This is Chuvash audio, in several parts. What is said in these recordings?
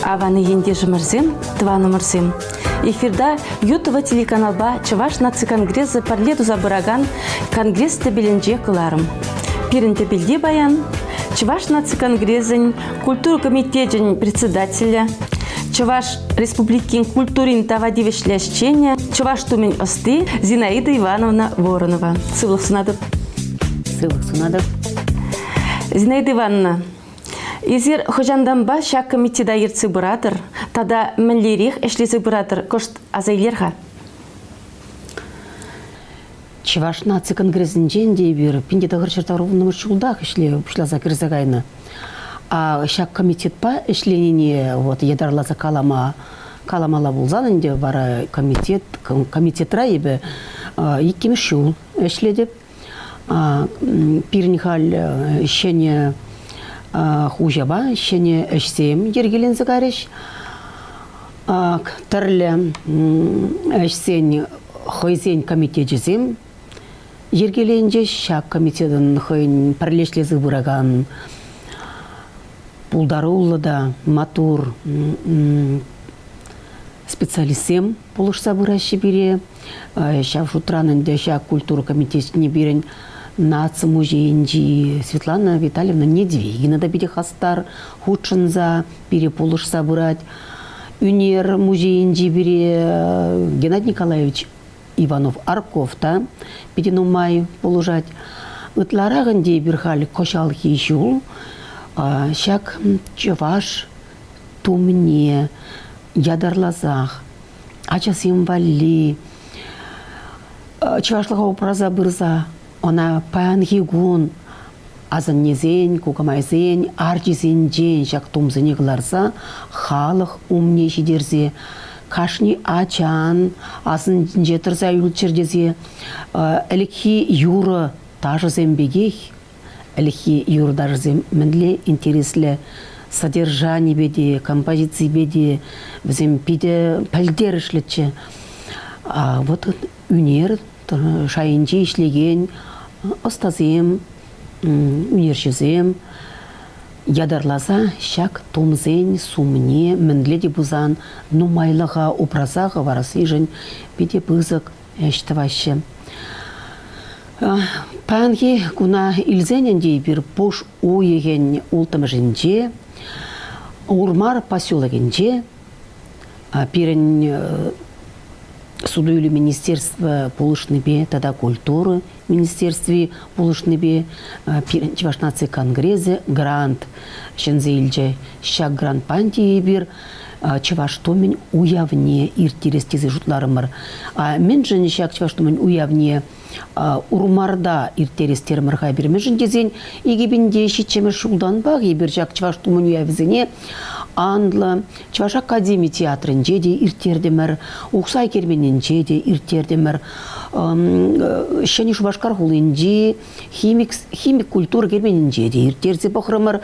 Аван ентешӗмӗрсем, тӑванӑмӑрсем! Эфирта Ютова телеканалпа Чӑваш наци конгресӗ пӗрле туса пыракан Конгресс тӗпелӗнче кӑларӑм. Пирӗн тӗпелте паян Чӑваш наци конгресӗн культура комитечӗн председателӗ, Чӑваш Республикин культурин тава тивӗҫлӗ ӗҫченӗ, чӑваш тумӗн ӑсти Зинаида Ивановна Воронова. Сывлӑх сунатӑп. Сывлӑх сунатӑп. Зинаида Ивановна, эсир хӑҫантанпа ҫак комитета ертсе пыратӑр тата мӗнлерех ӗҫлесе пыратӑр? Кӑшт аса илер-ха. Чӑваш наци конгресӗнчен те эпир 1990 ҫултах ӗҫле пуҫласа кӗрсе кайнӑ. А ҫак комитетпа ӗҫленине вот ятарласа калама каламалла пулсан ӗнтӗ вара комитет комитетра эпӗ иккӗмӗш ҫул ӗҫлетӗп. Пирӗн халь ҫӗнӗ хуҫапа ҫӗнӗ ӗҫсем йӗркеленсе кайрӗҫ. Тӗрлӗ ӗҫсен хӑйсен комитечӗсем йӗркеленчӗҫ. Ҫак комитетӑн хӑйӗн пӗрлешлесе пыракан пултаруллӑ та маттур специалистсем пулӑшса пыраҫҫӗ пире. Ҫав шутран ӗнтӗ ҫак культура комитетне пирӗн наци музейӗнчи Светлана Витальевна Недвигина та питӗ хастар хутшӑнса пире пулӑшса пырать. Ӳнер музейӗнчи пире Геннадий Николаевич Иванов-Арков та питӗ нумай пулӑшать. Ытларах ӗнтӗ эпир халь кӑҫалхи ҫул ҫак чӑваш тумне ятарласах ачасем валли чӑвашлӑха упраса пырса ӑна паянхи кун асаннесен, кукамайсен арчисенчен ҫак тумсене кӑларса халӑх умне ҫитерсе кашни ачан асӑнче тӑрса юлччӑр тесе ӗлӗкхи юрӑ ташӑсем пекех ӗлӗкхи юрӑ-ташӑсем мӗнле интереслӗ содержанипе те, композиципе те вӗсем питӗ пӗлтерӗшлӗччӗ. А вот ӳнер шайӗнче ӗҫлекен ӑстасем, ӳнерҫӗсем ятарласа ҫак тумсен сумне мӗнле те пулсан нумайлӑха упраса хӑварассишӗн питӗ пысӑк ӗҫ тӑваҫҫӗ. Паянхи куна илсен ӗнтӗ эпир пуш уйӑхӗн улттӑмӗшӗнче Урмар поселокӗнче пирӗн суту-илӳ министерство пулӑшнипе тата культура министерстви пулӑшнипе пирӗн Чӑваш наци конгресӗ грант ҫӗнсе илчӗ. Ҫак грантпа ӗнтӗ эпир Чӑваш тумӗн уявне ирттерес тесе шутларӑмӑр. Мӗншӗн ҫак Чӑваш тумӗн уявне Урмарта ирттерес терӗмӗр-ха эпир? Мӗншӗн тесен 2007 ҫултанпах эпир ҫак Чӑваш тумӗн уявӗсене анлӑ Чӑваш академи театрӗнче те ирттертӗмӗр, Ухсай керменӗнче те ирттертӗмӗр, Ҫӗнӗ Шупашкар хулинчи химик, химик культура керменӗнче те ирттерсе пӑхрӑмӑр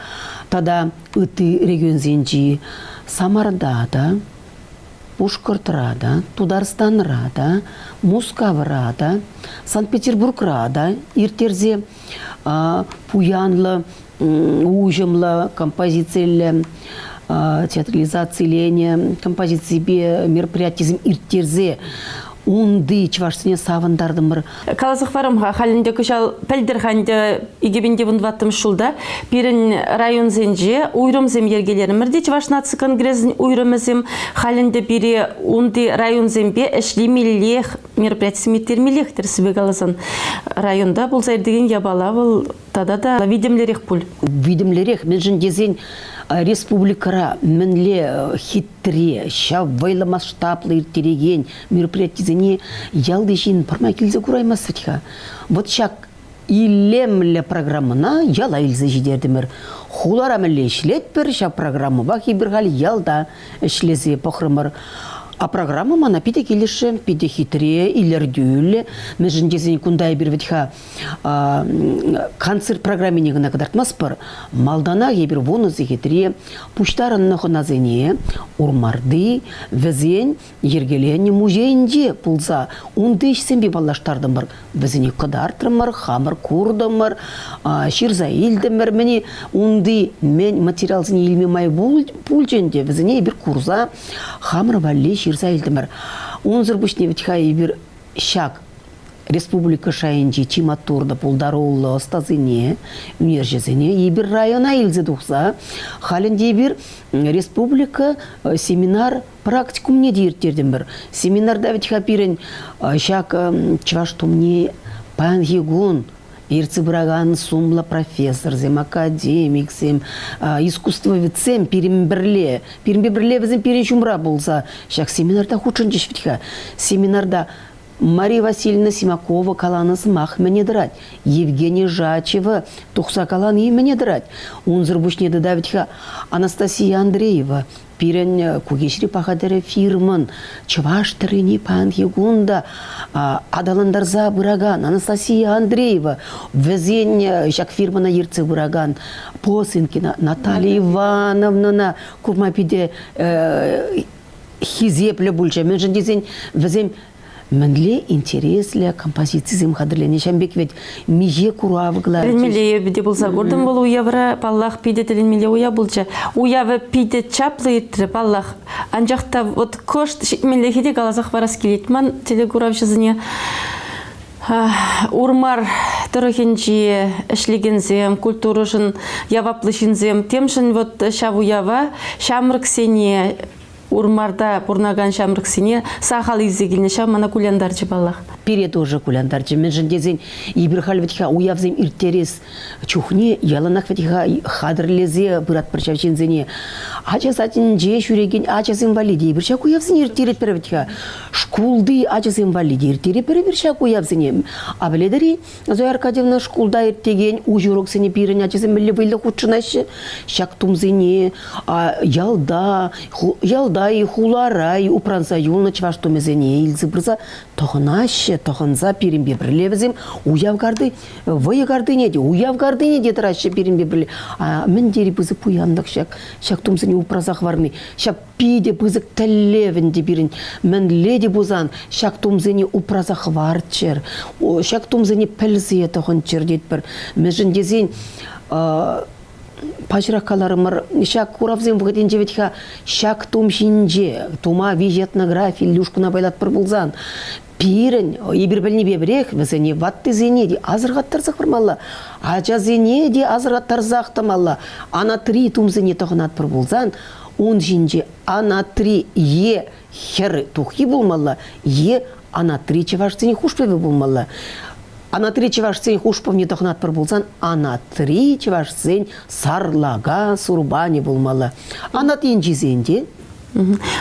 тата ытти регионсенчи Самарта та, Пушкӑртра та, Тутарстанра та, Мускавра та, Санкт-Петербургра та ирттерсе пуянлӑ, уҫӑмлӑ композициллӗ театрализациленӗ композиципе мероприятисем ирттерсе унти чӑвашсене савӑнтартӑмӑр. Каласа хӑварам-ха, халь ӗнтӗ кӑҫал пӗлтӗр-ха ӗнтӗ 2014 ҫулта пирӗн районсенче уйрӑмсем йӗркелерӗмӗр те Чӑваш наци конгресӗн уйрӑмӗсем халь ӗнтӗ пире унти районсемпе ӗҫлемеллех, мероприятисем ирттермеллех тӗрӗссипе каласан. Районта пулса иртекен япала вӑл тата та витӗмлӗрех пуль. Витӗмлӗрех, мӗншӗн тесен республикӑра мӗнле хитре, ҫав вӑйлӑ масштаблӑ ирттерекен мероприятисене ялти ҫын пӗрмай килсе кураймасть вӗт-ха. Вот ҫак илемлӗ программӑна яла илсе ҫитертӗмӗр. Хулара мӗнле ӗҫлетпӗр, ҫав программӑпах эпир халь ялта ӗҫлесе пӑхрӑмӑр. А программа мана питӗ килӗшрӗ, питӗ хитре, илӗртӳллӗ. Мӗншӗн тесен кунта эпир вӗт-ха концерт программине кӑна кӑтартмастпӑр. Малтанах эпир вунӑ сехетре пуҫтарӑннӑ хӑнасене Урмарти вӗсен йӗркеленӗ музейӗнче пулса унти ӗҫсемпе паллаштартӑмӑр. Вӗсене кӑтартрӑмӑр, хамӑр куртӑмӑр, ҫырса илтӗмӗр. Мӗне унти мӗн материалсене илме май пулчӗ ӗнтӗ, вӗсене эпир курса хамӑр валли ҫырса илтӗмӗр. Унсӑр пуҫне вӗт-ха эпир ҫак республика шайӗнчи чи маттур та пултаруллӑ ӑстасене, ӳнерҫӗсене эпир района илсе тухса халь ӗнтӗ эпир республика семинар практикумне те ирттертӗмӗр. Семинарта вӗт-ха пирӗн ҫак чӑваш тумне паянхи кун ертсе пыракан сумлӑ профессорсем, академиксем, искусствоведсем пирӗн пӗрле, пирӗнпе пӗрле вӗсем пирӗн ҫумра пулса ҫак семинарта хутшӑнчӗҫ вӗт-ха. Семинарта Мария Васильевна Симакова каланӑ сӑмах мӗне тӑрать? Евгений Жачева тухса калани мӗне тӑрать? Унсӑр пуҫне тата вӗт-ха Анастасия Андреева, Пирӗн Кукеҫри паха тӗрӗ фирмӑн чӑваш тӗррине паянхи кун та аталантарса пыракан Анастасия Андреева, вӗсен ҫак фирмӑна ертсе пыракан Посынкина Наталья Ивановнӑна курма питӗ хисеплӗ пулчӗ. Мӗншӗн тесен вӗсем Мӗнле интереслӗ композицисем хатӗрленӗ ҫавӑн пек вӗт миҫе курав кӑларчӗҫ. Тӗлӗнмелле эпӗ те пулса куртӑм вӑл уявра. Паллах, питӗ тӗлӗнмелле уяв пулчӗ. Уявӗ питӗ чаплӑ иртрӗ, паллах. Анчах та вот кӑшт ҫитменлӗхе те каласа хӑварас килет ман телекуравҫӑсене. Урмар тӑрӑхӗнчи ӗҫлекенсем, культурӑшӑн яваплӑ ҫынсем темшӗн вот ҫав уява ҫамрӑксене Урмарта пурӑнакан ҫамрӑксене сахал илсе килнӗ. Ҫав мана кулянтарчӗ паллах. Пире тоже кулянтарчӗ. Мӗншӗн тесен эпир халь вӗт-ха уявсем ирттерес чухне яланах вӗт-ха хатӗрлесе пыратпӑр ҫав ҫынсене. Ача садӗнче ҫӳрекен ачасем валли те эпир ҫак уявсене ирттеретпӗр вӗт-ха. Шкулти ачасем валли те ирттеретпӗр эпир ҫак уявсене. А пӗлетӗр-и, Зоя Аркадьевна шкулта иртекен уҫӑ уроксене пирӗн ачасем мӗнле вӑйлӑ хутшӑнаҫҫӗ? Ҫак тумсене ялта, ялта-и, хулара-и упранса юлнӑ чӑваш тумӗсене илсе пырса тӑхӑнаҫҫӗ, тӑхӑнса пирӗнпе пӗрле вӗсем уяв карти, вӑйӑ картине те, уяв картине те тӑраҫҫӗ пирӗнпе пӗрле. А мӗн тери пысӑк пуянлӑх ҫак, ҫак тумсене упраса хӑварни. Ҫак питӗ пысӑк тӗллев ӗнтӗ пирӗн. Мӗнле те пулсан ҫак тумсене упраса хӑварччӑр, ҫак тумсене пӗлсе тӑхӑнччӑр тетпӗр. Мӗншӗн тесен паҫӑрах каларӑмӑр, ҫак куравсем вӑхӑтӗнче вӗт-ха ҫак тум ҫинче тума виҫ этнографи ушкӑна пайлатпӑр пулсан пирӗн, эпир пӗлнипе пӗрех, вӗсене ваттисене те асӑрхаттарсах пымалла, ачасене те асӑрхаттарсах тӑмалла. Анатри тумсене тӑхӑнатпӑр пулсан ун ҫинче анатри е хӗр тухйи пулмалла, е анатри чӑвашсен хушпӑвӗ пулмалла. Анатри чӑвашсен хушпӑвне тӑхӑнатпӑр пулсан анатри чӑвашсен сарлака сурпанӗ пулмалла. Анат енчисен те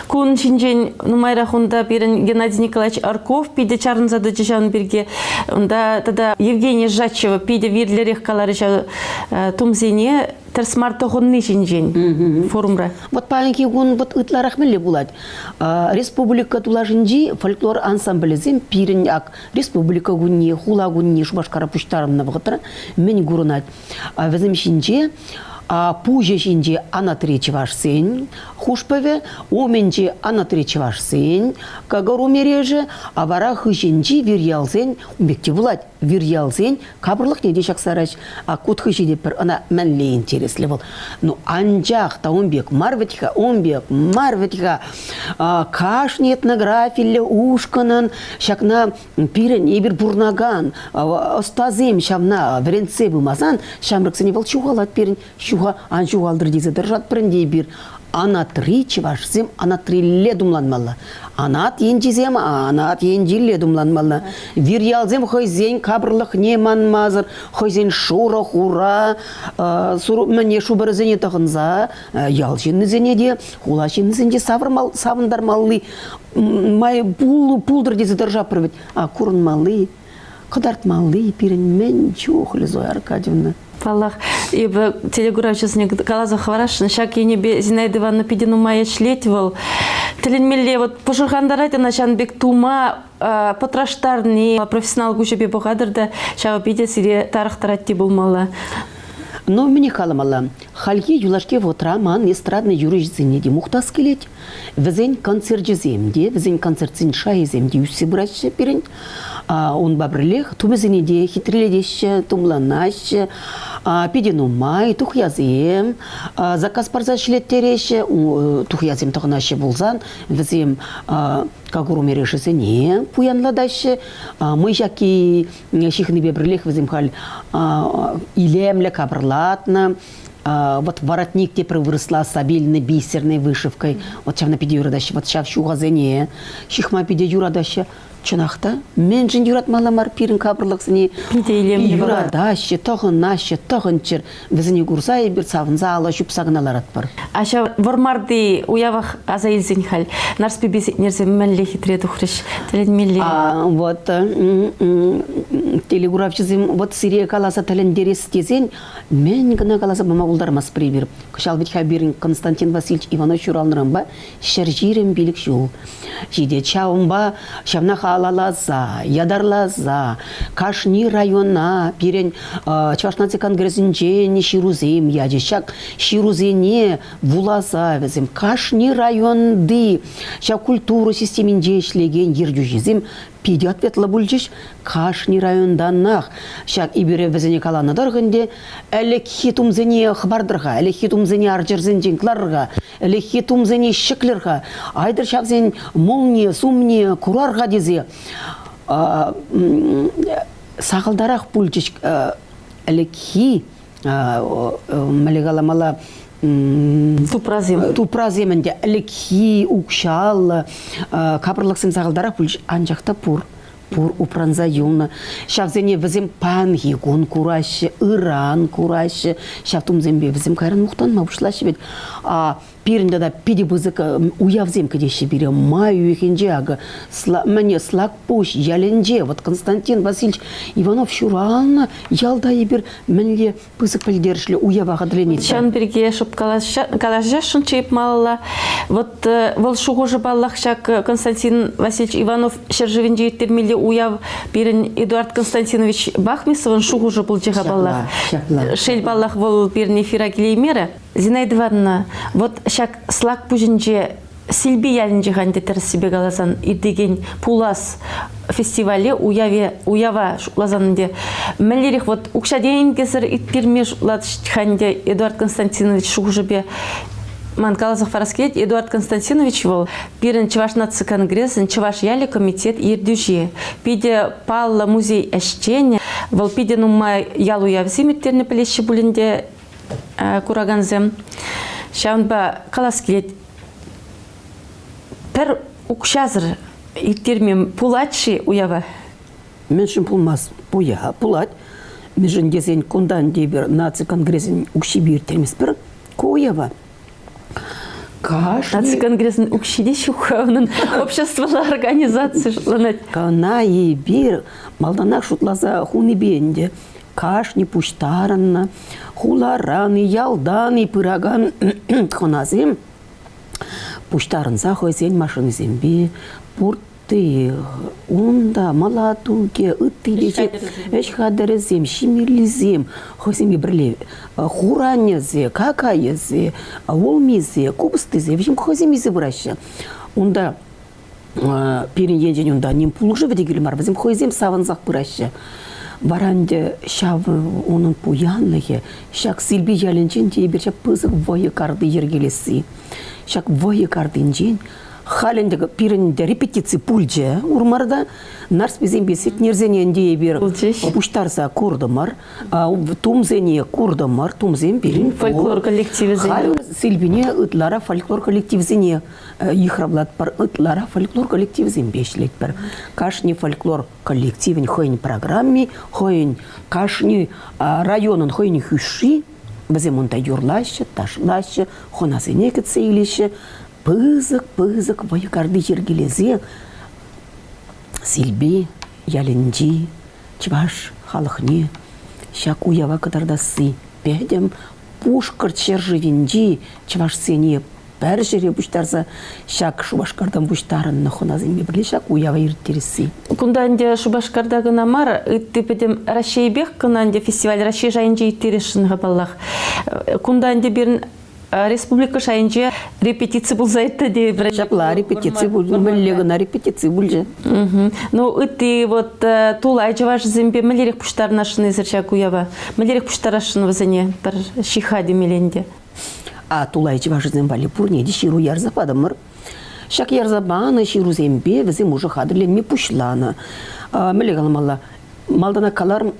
Кун ҫинчен нумайрах унта пирӗн Геннадий Николаевич Арков питӗ чарӑнса тӑчӗ ҫавӑн пирки. Унта тата Евгения Жачева питӗ вирлӗрех каларӗ ҫав тумсене тӗрӗс мар тӑхӑнни ҫинчен форумра. Вот паянхи кун вот ытларах мӗнле пулать? Республика тулашӗнчи фольклор ансамблӗсем пирӗн ак республика кунне, хула кунне Шупашкара пуҫтарӑннӑ вӑхӑтра мӗн курӑнать? Вӗсем ҫинче пуҫӗ ҫинче анатри чӑвашсен хушпӑвӗ, умӗнче анатри чӑвашсен кӑкӑр умережӗ, а вара хыҫӗнчи вирьялсен ун пек те пулать, вирьялсен капӑрлӑхне те ҫаксараҫ. А кут хыҫӗ те пӗр ӑна мӗнле интереслӗ вӑл. Ну, анчах та ун пек мар вӗт-ха, ун пек мар вӗт-ха. Кашни этнографиллӗ ушкӑнӑн ҫакна пирӗн эпир пурӑнакан ӑстасем ҫавна вӗрентсе пымасан ҫамрӑксене вӑл ҫухалать пирӗн ҫуха ан ҫухалтӑр тесе тӑрӑшатпӑр ӗнтӗ эпир анатри чӑвашсем анатрилле тумланмалла анат енчисем анат енчилле тумланмалла вирьялсем хӑйсен капӑрлӑхне манмасӑр хӑйсен шурӑ хура мӗне шупӑрӗсене тӑхӑнса ял ҫыннисене те хула ҫыннисене те савӑнтармалли май пултӑр тесе тӑрӑшатпӑр вӗт. А курӑнмалли, кӑтартмалли пирӗн мӗн чухлӗ, Зоя Аркадьевна. Паллах, эпӗ телекуравҫӑсене каласа хӑварасшӑн. Ҫак енӗпе Зинаида Ивановна питӗ нумай ӗҫлет вӑл. Тӗлӗнмелле вот пӑшӑрхантарать ӑна ҫавӑн пек тума пӑтраштарни. Профессионал куҫӗпе пӑхатӑр та ҫавӑ питӗ сире тарӑхтарать те пулмалла. Ну, мӗнех каламалла. Хальхи юлашки вӑхӑтра ман эстрадный юрӑҫӑсене те мухтас килет. Вӗсен концерчӗсем те, вӗсен концертсен шайӗсем те ӳссе пыраҫҫӗ пирӗн. Унпа пӗрлех тумӗсене те хитрелетеҫҫӗ, тумланаҫҫӗ. Питӗ нумай тухьясем заказ парса ӗҫлеттереҫҫӗ. Тухьясем тӑхӑнаҫҫӗ пулсан вӗсем кокуру эрешӗсене пуянлатаҫҫӗ. Мӑй ҫакки ҫыхнипе пӗрлех вӗсем халь илемлӗ капӑрлатнӑ. Вот воротник тепӗр вырӑсла с обильной бисерной вышивкой. Вот ҫавна питӗ юратаҫҫӗ. Вот ҫав ҫухасене ҫыхма питӗ юратаҫҫӗ. Чӑнах та, мӗншӗн юратмалла мар пирӗн капӑрлӑхсене? Питӗ илемлӗ. Юратаҫҫӗ, тӑхӑнаҫҫӗ, тӑхӑнччӑр. Вӗсене курса эпир савӑнса алӑ ҫупса кӑна ларатпӑр. А ҫав Вӑрмарти уявах аса илсен халь Нарспипе Сетнерсем мӗнле хитре тухрӗҫ, тӗлӗнмелле. А, вот телекуравҫӑсем вот сире каласа тӗлӗнтерес тесен мӗн кӑна каласа пама пултармастпӑр эпир. Кӑҫал вӗт-ха пирӗн Константин Васильевич Иванов ҫуралнӑранпа 125 ҫул ҫитет. Ҫавӑнпа ҫавна халалласа, ятарласа кашни района пирӗн Чӑваш наци конгресӗнчен ҫырусем ячӗҫ. Ҫак ҫырусене вуласа вӗсем кашни районти ҫак культура системинче ӗҫлекен ертӳҫӗсем питӗ ответлӑ пулчӗҫ. Кашни районтанах ҫак эпир вӗсене каланӑ тӑрӑх ӗнтӗ ӗлӗкхи тумсене хӑпартӑр-ха, ӗлӗкхи тумсене арчӑрсенчен кӑларӑр-ха, ӗлӗкхи тумсене ҫӗклӗр-ха, айтӑр ҫавсен мулне, сумне курар-ха тесе сахалтарах пулчӗҫ ӗлӗкхи мӗнле каламалла тупрасем тупрасем ӗнтӗ ӗлӗкхи укҫаллӑ капӑрлӑхсем сахалтарах пулчӗҫ, анчах та пур пур упранса юлнӑ. Ҫавсене вӗсем паянхи кун кураҫҫӗ, ыран кураҫҫӗ. Ҫав тумсемпе вӗсем кайран мухтанма пуҫлаҫҫӗ вӗт. А пирӗн тата питӗ пысӑк уявсем кӗтеҫҫӗ пире. Май уйӑхӗнче акӑ мӗне Слакпуҫ ялӗнче вот Константин Васильевич Иванов ҫуралнӑ ялта эпир мӗнле пысӑк пӗлтерӗшлӗ уява хатӗрленетпӗр. Ҫавӑн пирки шӑп калаҫасшӑнччӗ эп малалла. Вот вӑл шухӑшӗ паллах ҫак Константин Васильевич Иванов ҫӗршывӗнче ирттермелли уяв пирӗн Эдуард Константинович Бахмисовӑн шухӑшӗ пулчӗ-ха паллах. Ҫапла. Шел паллах, вӑл пирӗн эфира килеймерӗ. Зинаида Ивановна, вот ҫак Слак пуҫӗнче Силпи ялӗнче-ха ӗнтӗ тӗрӗссипе каласан иртекен пулас фестивале уяве уява шутласан ӗнтӗ мӗнлерех вот укҫа-тенкӗсӗр ирттерме шутлать-ха ӗнтӗ Эдуард Константинович шухӑшӗпе ман каласах парас килет, Эдуард Константинович вӑл пирӗн Чӑваш наци конгресӗн Чӑваш ялӗ комитет ертӳҫи. Питӗ паллӑ музей ӗҫченӗ. Вӑл питӗ нумай ял уявӗсем ирттернӗ пӗлеҫҫӗ пулин те куракансем. Ҫавӑнпа калас килет, пӗр укҫасӑр ирттерме пулать-ши уява? Мӗншӗн пулмасть? Пуя пулать. Мӗншӗн тесен кунтан эпир наци конгресӗн укҫипе ирттерместпӗр ку уява. Кашни... Наци конгресӗн укҫи те ҫук-ха унӑн обществӑлла организаци шутланать. Кӑна эпир малтанах шутласа хунипе ӗнтӗ кашни пуҫтарӑннӑ хуларан-и, ялтан-и пыракан хӑнасем пуҫтарӑнса хӑйсен машинисемпе пуртти, унта мӑлатукӗ, ытти те ӗҫ хатӗрӗсем, ҫимеллисем хӑйсемпе пӗрле хуранӗсе, какайӗсе, улмисе, купӑстисе, вӗсем хӑйсем илсе пыраҫҫӗ. Унта пирӗн енчен унта ним пулӑшӑвӗ те кирлӗ мар, вӗсем хӑйсем савӑнсах пыраҫҫӗ. Вара ӗнтӗ ҫав унӑн пуянлӑхӗ, ҫак Силпи ялӗнчен те эпир ҫак пысӑк вӑйӑ карти йӗркелесси. Ҫак вӑйӑ картинчен халь ӗнтӗ пирӗн ӗнтӗ репетици пулчӗ Урмарта. Нарсписемпе Сетнерсене ӗнтӗ эпир пуҫтарса куртӑмӑр. Тумсене куртӑмӑр. Тумсем пирӗн фольклор коллективӗсене. Халь Силпине ытларах фольклор коллективӗсене йыхравлатпӑр, ытларах фольклор коллективӗсемпе ӗҫлетпӗр. Кашни фольклор коллективӗн хӑйӗн программи, хӑйӗн кашни районӑн хӑйӗн хӳшши. Вӗсем унта юрлаҫҫӗ, ташлаҫҫӗ, хӑнасене кӗтсе илеҫҫӗ. Пысӑк-пысӑк вӑйӑ карти йӗркелесе Силпи ялӗнчи чӑваш халӑхне. Ҫак уява кӑтартасси пӗтӗм Пушкӑрт ҫӗршывӗнчи чӑвашсене пӗр ҫӗре пуҫтарса ҫак Шупашкартан пуҫтарӑннӑ хӑнасемпе пӗрле ҫак уява ирттересси. Кунта ӗнтӗ Шупашкарта кӑна мар, ытти пӗтӗм Раҫҫейпех кӑна ӗнтӗ фестиваль Раҫҫей шайӗнче ирттересшӗн-ха паллах. Кунта ӗнтӗ пирӗн республика шайӗнче репетици пулса иртрӗ тейӗпӗр. Ҫапла, репетици пулчӗ. Мӗнле кӑна репетици пулчӗ. Ну, ытти вот тулай чӑвашӗсемпе мӗнлерех пуҫтарӑнасшӑн эсир ҫак уява? Мӗнлерех пуҫтарасшӑн вӗсене пӗр ҫыхха темелле ӗнтӗ? А тулай чӑвашӗсем валли пурне те ҫыру ярса патӑмӑр. Ҫак ярса панӑ ҫырусемпе вӗсем уже хатӗрленме пуҫланӑ. Мӗнле каламалла? Малтанах каларӑм,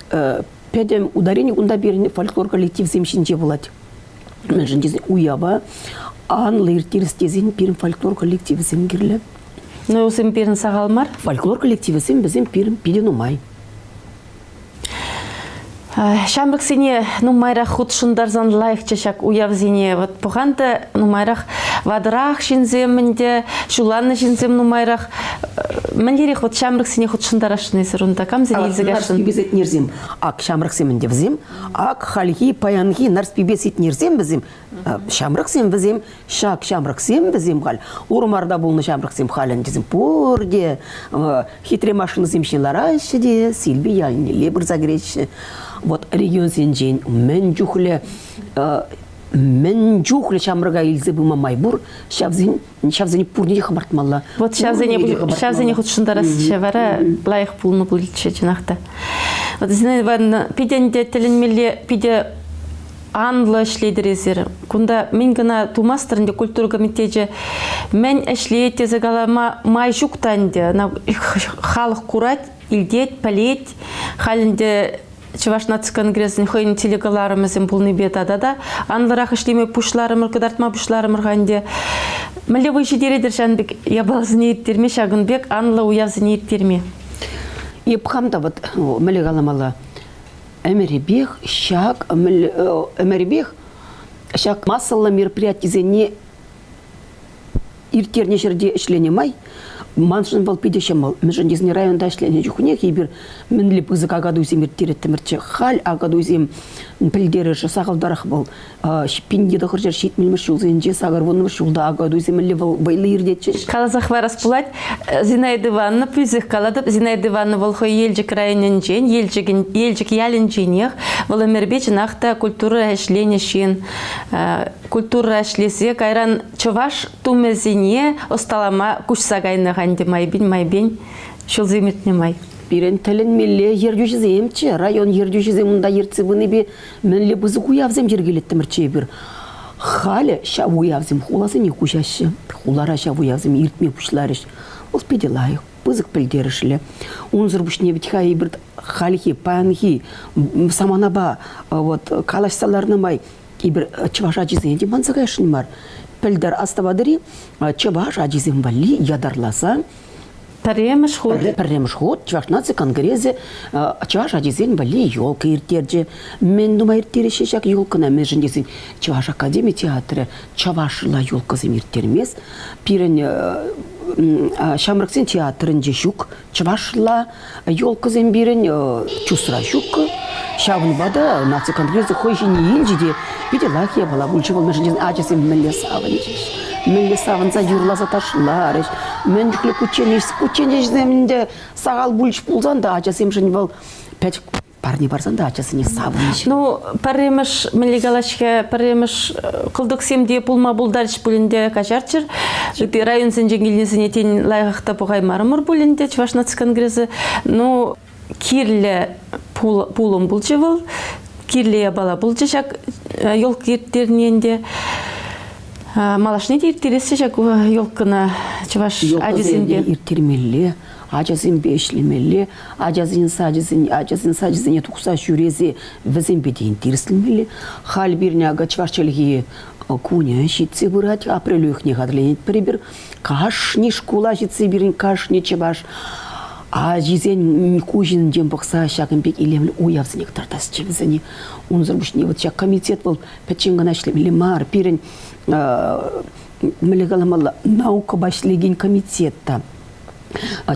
пӗтӗм ударени кунта пирӗн фольклор коллективсем ҫинче пулать. Мӗншӗн тесен уява анлӑ ирттерес тесен пирӗн фольклор коллективӗсем кирлӗ. Ну, вӗсем пирӗн сахал мар. Фольклор коллективӗсем вӗсем пирӗн питӗ нумай. Ҫамрӑксене нумайрах хутшӑнтарсан лайӑхчӗ ҫак уявсене. Вот пӑхан та нумайрах ватӑрах ҫынсем ӗнтӗ, ҫулланнӑ ҫынсем нумайрах. Мӗнлерех вот ҫамрӑксене хутшӑнтарасшӑн эсир унта? Камсене илсе кайсшӑн? Нарспипе Сетнерсем. Ак ҫамрӑксем ӗнтӗ вӗсем. Ак хальхи паянхи Нарспипе Сетнерсем вӗсем. Ҫамрӑксем вӗсем, ҫак ҫамрӑксем вӗсем халь, Урмарта пулнӑ ҫамрӑксем халь ӗнтӗ пурте хитре машинӑсем ҫине лараҫҫӗ те Силпи ялнелле пырса кӗреҫҫӗ. Вот регионсенчен мӗн чухлӗ мӗн чухлӗ ҫамрӑка илсе пыма май пур, ҫавсен ҫавсене пурне те хӑпартмалла. Вот ҫавсене ҫавсене хутшӑнтарасчӗ вара лайӑх пулнӑ пулчӗ чӑнах та. Вот Зинаида Ивановна, питӗ ӗнтӗ тӗлӗнмелле питӗ анлӑ ӗҫлетӗр эсир. Кунта мӗн кӑна тумастӑр ӗнтӗ культура комитечӗ мӗн ӗҫлет тесе калама май ҫук та ӗнтӗ. Ӑна халӑх курать, илтет, пӗлет. Халь ӗнтӗ Чӑваш наци конгресӗн хӑйӗн телекӑларӑмӗсем пулнипе тата та анлӑрах ӗҫлеме пуҫларӑмӑр, кӑтартма пуҫларӑмӑр-ха ӗнтӗ. Мӗнле вӑй ҫитеретӗр ҫавӑн пек япаласене ирттерме, ҫакӑн пек анлӑ уявсене ирттерме? Эп хам та вот мӗнле каламалла, ӗмӗрӗпех ҫак ӗмӗрӗпех ҫак массӑллӑ мероприятисене ирттернӗ ҫӗрте ӗҫленӗ май маншӑн вӑл питӗ ҫӑмӑл. Мӗншӗн тесен районта ӗҫленӗ чухнех эпир мӗнле пысӑк акатуйсем ирттереттӗмӗрччӗ. Халь акатуйсем пӗлтерӗшӗ сахалтарах вӑл. 1970-мӗш ҫулсенче, 80-мӗш ҫулта акатуйсем мӗнле вӑл вӑйлӑ иртетчӗҫ. Каласа хӑварас пулать, Зинаида Ивановна, пӳсех калатӑп, Зинаида Ивановна вӑл хӑй Елчӗк районӗнчен, Елчӗкӗн, Елчӗк ялӗнченех, вӑл ӗмӗрпе чӑнах та культура ӗҫленӗ ҫын. Культура ӗҫлесе кайран чӑваш тумӗсене ӑсталама куҫса кайнӑ-ха ӗнтӗ майпен-майпен ҫулсем иртнӗ май. Пирӗн тӗлӗнмелле ертӳҫӗсемччӗ, район ертӳҫисем унта ертсе пынипе мӗнле пысӑк уявсем йӗркелеттӗмӗрччӗ эпир. Халӗ ҫав уявсем хуласене куҫаҫҫӗ. Хулара ҫав уявсем иртме пуҫларӗҫ. Вӑл питӗ лайӑх, пысӑк пӗлтерӗшлӗ. Унсӑр пуҫне вӗт-ха эпир хальхи, паянхи саманапа вот калаҫса ларнӑ май эпир чӑваш ачисене те манса каясшӑн мар. Пӗлтӗр астӑватӑр-и, чӑваш ачисем валли ятарласа Пӗрремӗш хут. Пӗрремӗш хут Чӑваш наци конгресӗ чӑваш ачисен валли елка ирттерчӗ. Мӗн тума ирттереҫҫӗ ҫак елкӑна? Мӗншӗн тесен Чӑваш академи театрӗ чӑвашла елкӑсем ирттермест. Пирӗн ҫамрӑксен театрӗнче ҫук чӑвашла елкӑсем пирӗн чусра ҫук. Ҫавӑнпа та наци конгресӗ хӑй ҫине илчӗ те питӗ лайӑх япала пулчӗ вӑл. Мӗншӗн тесен ачасем мӗнле савӑнчӗҫ, мӗнле савӑнса юрласа ташларӗҫ, мӗн чухлӗ кучченеҫ, кучченеҫсем ӗнтӗ сахал пулчӗҫ пулсан та ачасемшӗн вӑл пӗчӗк парне парсан та ачасене савӑнӑҫ. Ну, пӗрремӗш, мӗнле калаҫ-ха, пӗрремӗш кӑлтӑксем те пулма пултарчӗҫ пуль ӗнтӗ, каҫарччӑр. Ытти районсенчен килнисене тен лайӑхах та пӑхаймарӑмӑр пуль ӗнтӗ Чӑваш наци конгресӗ. Ну, кирлӗ пулӑм пулчӗ вӑл, кирлӗ япала пулчӗ ҫак елка ирттерни ӗнтӗ. Малашне те ирттересчӗ ҫак елкӑна чӑваш ачисемпе. Ирттермелле, ачасемпе ӗҫлемелле, ачасен сачӗсен, ачасен сачӗсене тухса ҫӳресе вӗсемпе те интересленмелле. Халь пирӗн акӑ чӑваш чӗлхи кунӗ ҫитсе пырать, апрель уйӑхне хатӗрленетпӗр эпир. Кашни шкула ҫитсе пирӗн кашни чӑваш ачисен куҫӗнчен пӑхса ҫакӑн пек илемлӗ уявсене кӑтартасчӗ вӗсене. Унсӑр пуҫне вот ҫак комитет вӑл пӗччен кӑна ӗҫлемелле мар. Пирӗн мӗнле каламалла, наукӑпа ӗҫлекен комитет та.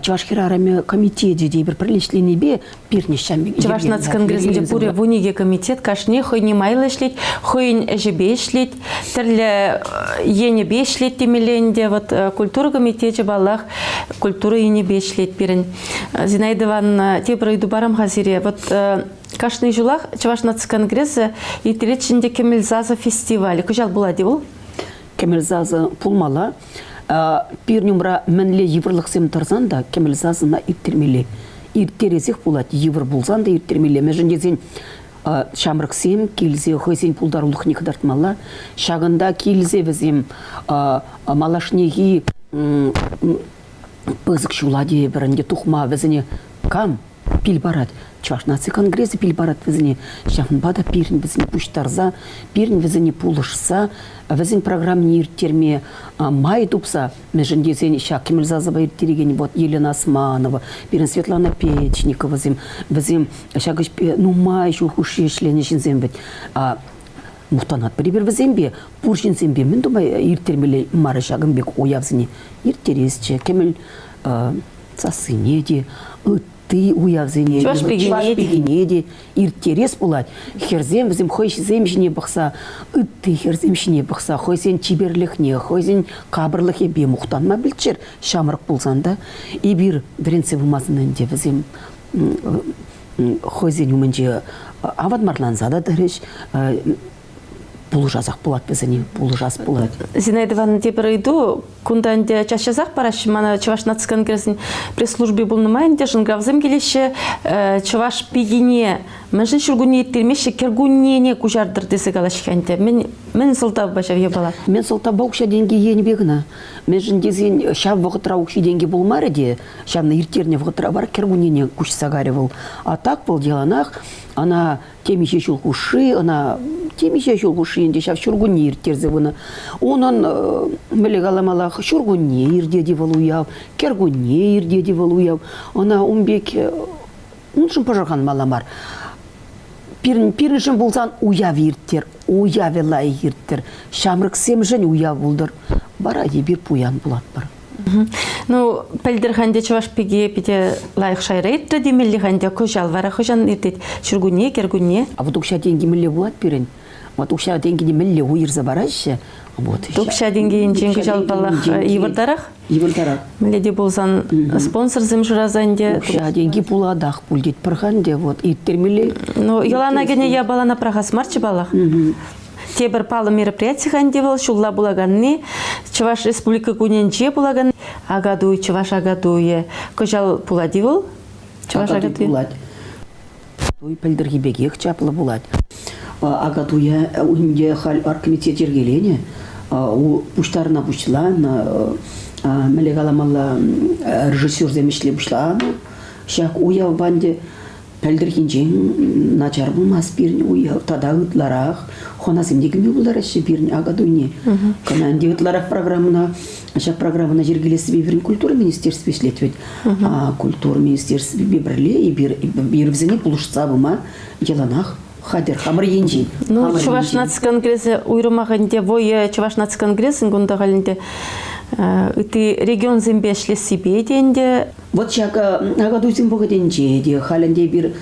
Чӑваш хӗрарӑмӗ комитечӗ те эпир пӗрле ӗҫленипе пирӗн ҫам Чӑваш наци конгресӗнче пурӗ 12 комитет, кашни хӑйне майлӑ ӗҫлет, хӑйӗн ӗҫӗпе ӗҫлет, тӗрлӗ енӗпе ӗҫлет темелле ӗнтӗ. Вот культура комитечӗ, паллах, культура енӗпе ӗҫлет пирӗн. Зинаида Ивановна, тепӗр ыйту парам-ха сире. Вот кашни ҫулах Чӑваш наци конгресӗ ирттерет ӗнтӗ Кӗмӗл сасӑ фестиваль. Кӑҫал пулать-и вӑл? Кӗмӗл сасӑ пулмалла. Пирӗн умра мӗнле йывӑрлӑхсем тӑрсан та кӗмӗл сасӑна ирттермелле. Ирттересех пулать, йывӑр пулсан та ирттермелле. Мӗншӗн тесен ҫамрӑксем килсе хӑйсен пултарулӑхне кӑтартмалла. Ҫакӑнта килсе вӗсем малашнехи пысӑк ҫула тейӗпӗр ӗнтӗ тухма вӗсене кам пил парать. Чӑваш наци конгресӗ пил парать вӗсене. Ҫавӑнпа та пирӗн вӗсене пуҫтарса, пирӗн вӗсене пулӑшса, вӗсен программине ирттерме май тупса, мӗншӗн тесен ҫак кӗмӗл сасӑпа ирттерекен вот Елена Османова, пирӗн Светлана Печниковасем, вӗсем ҫак ӗҫпе нумай ҫул хушши ӗҫленӗ ҫынсем вӗт. Мухтанатпӑр эпир вӗсемпе, пур ҫынсемпе мӗн тума ирттермелле мар ҫакӑн пек уявсене ирттересчӗ. Кӗмӗл сассине те, ытти уявсене, чӑваш пикине те ирттерес пулать. Хӗрсем вӗсем хӑйсем ҫине пӑхса, ытти хӗрсем ҫине пӑхса хӑйсен чиперлӗхне, хӑйсен капӑрлӑхӗпе мухтанма пӗлччӗр ҫамрӑк пулсан та. Эпир вӗрентсе пымасан ӗнтӗ вӗсем хӑйсен умӗнче аванмарланса та тӑрӗҫ, пулӑшасах пулать вӗсене, пулӑшас пулать. Зинаида Ивановна, тепӗр ыйту. Кунта ӗнтӗ час-часах параҫҫӗ мана Чӑваш наци конгресӗн пресс-служби пулнӑ май ӗнтӗ шӑнкӑравсем килеҫҫӗ. Чӑваш пикине мӗншӗн ҫуркунне ирттермеҫҫӗ, кӗркуннене куҫартӑр тесе калаҫҫӗ ӗнтӗ. Мӗн, мӗн сӑлтавпа ҫав япала? Мӗн сӑлтавпа укҫа-тенкӗ енӗпе кӑна. Мӗншӗн тесен ҫав вӑхӑтра укҫи-тенки пулмарӗ те, ҫавна ирттернӗ вӑхӑтра вара кӗркуннене куҫса карӗ вӑл. А так вӑл яланах ӑна темиҫе ҫул хушши ӑна темиҫе ҫул хушши ӗнтӗ ҫав ҫуркунне ирттерсе пынӑ. Унӑн мӗнле каламалла ҫуркунне иртет-и вӑл уяв, кӗркунне иртет-и вӑл уяв. Ӑна ун пек уншӑн пӑшӑрханмалла мар. Пирӗн, пирӗншӗн пулсан уяв ирттер, уявӗ лайӑх ирттер, ҫамрӑксемшӗн уяв пултӑр. Вара эпир пуян пулатпӑр. Ну, пӗлтӗр ханте чӑваш пики питӗ лайӑх шайра иртрӗ темелле ханте. Кӑҫал вара хӑҫан иртет? Ҫуркунне, кӗркунне? А вот укҫа-тенкӗ мӗнле пулать пирӗн? Вот укҫа-тенкӗне мӗнле уйӑрса параҫҫӗ? Вот. Укҫа-тенкӗ енчен кӑҫал паллах йывӑртарах. Йывӑртарах. Мӗнле те пулсан спонсорсем шыраса ӗнтӗ. Укҫа-тенки пулатах пуль тетпӗр-ха ӗнтӗ. Вот ирттермелле. Ну, йӑлана кӗнӗ япалана пӑрахас марччӗ паллах. Тепӗр паллӑ мероприяти-ха ӗнтӗ вӑл ҫулла пулаканни, Чӑваш Республика кунӗнче пулакан Акатуй, Чӑваш Акатуйӗ. Кӑҫал пулать-и вӑл? Чӑваш Акатуй пулать. Туй пӗлтӗрхи пекех чаплӑ пулать. Акатуя ӗнтӗ халь оргкомитет йӗркеленӗ, пуҫтарӑна пуҫланӑ, мӗнле каламалла, режиссерсем ӗҫле пуҫланӑ. Ҫак уявпа ӗнтӗ Пӗлтӗрхинчен начар пулмасть пирӗн уяв тата ытларах хӑнасем те килме пултараҫҫӗ пирӗн Акатуйне. Кӑна ӗнтӗ ытларах программӑна ҫак программӑна йӗркелессипе пирӗн культура министерстви ӗҫлет вӗт. А культура министерствипе пӗрле эпир, эпир вӗсене пулӑшса пыма яланах хатӗр хамӑр енчен. Ну, Чӑваш наци конгресӗ уйрӑмах ӗнтӗ вӑйӑ Чӑваш наци конгресӗн кунта халь ӗнтӗ ытти регионсемпе ӗҫлессипе те ӗнтӗ Вот ҫак Акатуйсен вӑхӑтӗнче те халь ӗнтӗ эпир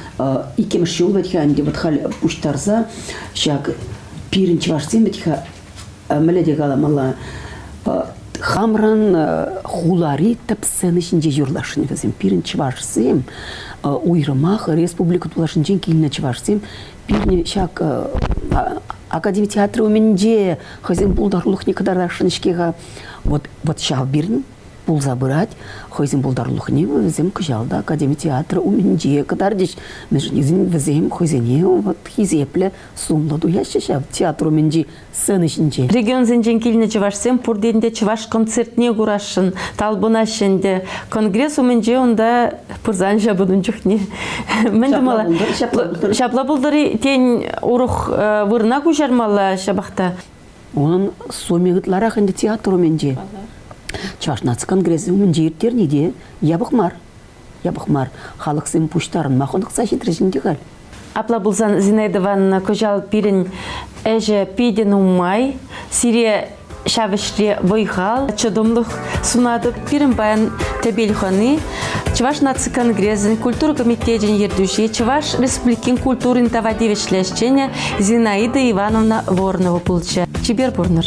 иккӗмӗш ҫул вӗт-ха ӗнтӗ вот халь пуҫтарса ҫак пирӗн чӑвашсем вӗт-ха мӗнле те каламалла хамран хулари тӗп сцена ҫинче юрласшӑн вӗсем. Пирӗн чӑвашсем уйрӑмах республика тулашӗнчен килнӗ чӑвашсем пирӗн ҫак академи театрӗ умӗнче хӑйсен пултарулӑхне кӑтартасшӑн-ҫке-ха. Вот, вот ҫав пирӗн пулса пырать. Хӑйсен пултарулӑхне вӗсем кӑҫал та Академи театрӗ умӗнче кӑтартӗҫ. Мӗншӗн тесен вӗсем хӑйсене вот хисеплӗ, сумлӑ туяҫҫӗ ҫав театр умӗнчи сцена ҫинче. Регионсенчен килнӗ чӑвашсем пурте ӗнтӗ чӑваш концертне курасшӑн, талпӑнаҫҫӗ ӗнтӗ. Конгресс умӗнче унта пырсан ҫапӑн ун чухне. Мӗн тумалла? Ҫапла пултӑр-и? Тен, урӑх вырӑна куҫармалла ҫапах та? Унӑн сумми ытларах ӗнтӗ театр умӗнче. Чӑваш наци конгресӗ умӗнче ирттерни те япӑх мар. Япӑх мар. Халӑхсем пуҫтарӑнма хӑнӑхса ҫитрӗҫ ӗнтӗ халь. Апла пулсан, Зинаида Ивановна, кӑҫал пирӗн ӗҫӗ питӗ нумай. Сире. Ҫав ӗҫре вӑй-хал, чӑтӑмлӑх сунатӑп. Пирӗн паян тӗпел хӑни Чӑваш наци конгресӗн культура комитечӗн ертӳҫи, Чӑваш Республикин культурин тава тивӗҫлӗ ӗҫченӗ Зинаида Ивановна Воронова пулчӗ. Чипер пурнӑр.